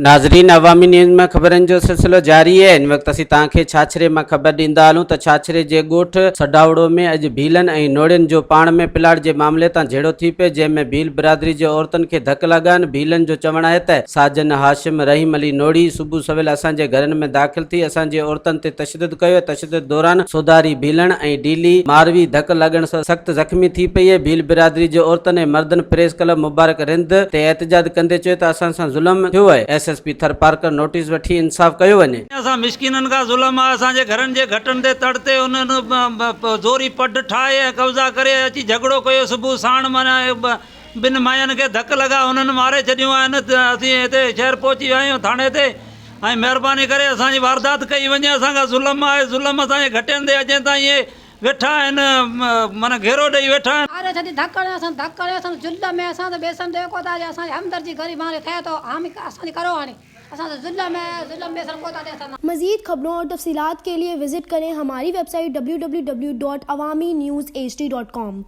ناظرين عوامي نيوز ۾ خبرن جو سلسلو جاري آهي هن وقت اسين توهان کي ڇاڇري مان خبر ڏيندا هلون ته ڇاڇري جي ڳوٺ سڍاوڙو ۾ اڄ ڀيلن ۽ نوڙين جو پاڻ ۾ پلاڙ جي معاملي تان جهيڙو ٿي پيو جنهن ۾ ڀيل برادري جي عورتن کي ڌڪ لڳا آهن ڀيلن جو چوڻ آهي ته ساجن هاشم رحيم علي نوڙي صبح سويل اسان جي گهرن ۾ داخل ٿي اسان جي عورتن تي تشدد ڪيو تشدد دوران سوڌاري ڀيلڻ ۽ ڊيلي ماروي ڌڪ لڳڻ سان سخت زخمي ٿي پئي. ڀيل برادري جي عورتن ۽ مردن پريس ڪلب مبارڪ رند تي احتجاج ڪندي چيو ته اسان سان ظلم ٿيو آهي، S S P Tharparkar notice وٺي انصاف ڪيو وڃي. اسان مسڪينن کان ظلم آهي اسان جي گهرن جي گهٽن تي تڙ تي انهن زوري پڊ ٺاهي ۽ قبضا ڪري اچي جهڳڙو ڪيو صبح ساڻ معنيٰ ٻن ماين کي ڌڪ لڳا انهن ماري ڇڏيون آهن اسين هتي شهر پهچي ويا آهيون ٿاڻي تي ۽ مهرباني ڪري اسان جي واردات ڪئي وڃي اسان کان ظلم آهي ظلم اسان جي گهٽين تي اڄ تائين اهي ويٺا آهن معنيٰ گهيرو ڏئي ويٺا آهن. ماري ڇڏي ڌڪ هڻي اسان ڌڪ هڻي اسان ظلم ۾ اسان ته بيسن تي ڪو ٿا اسان جي همدردي غريبان تي ٿئي ٿو حامي اسان جي ڪرو هاڻي اسان ته ظلم ۾ ظلم بيسن ڪو ٿا ڏي اسان. مزيد خبرون اور تفصيلات کے لئے وزٽ ڪرين ھماري web site www.awamiNewsHD.com.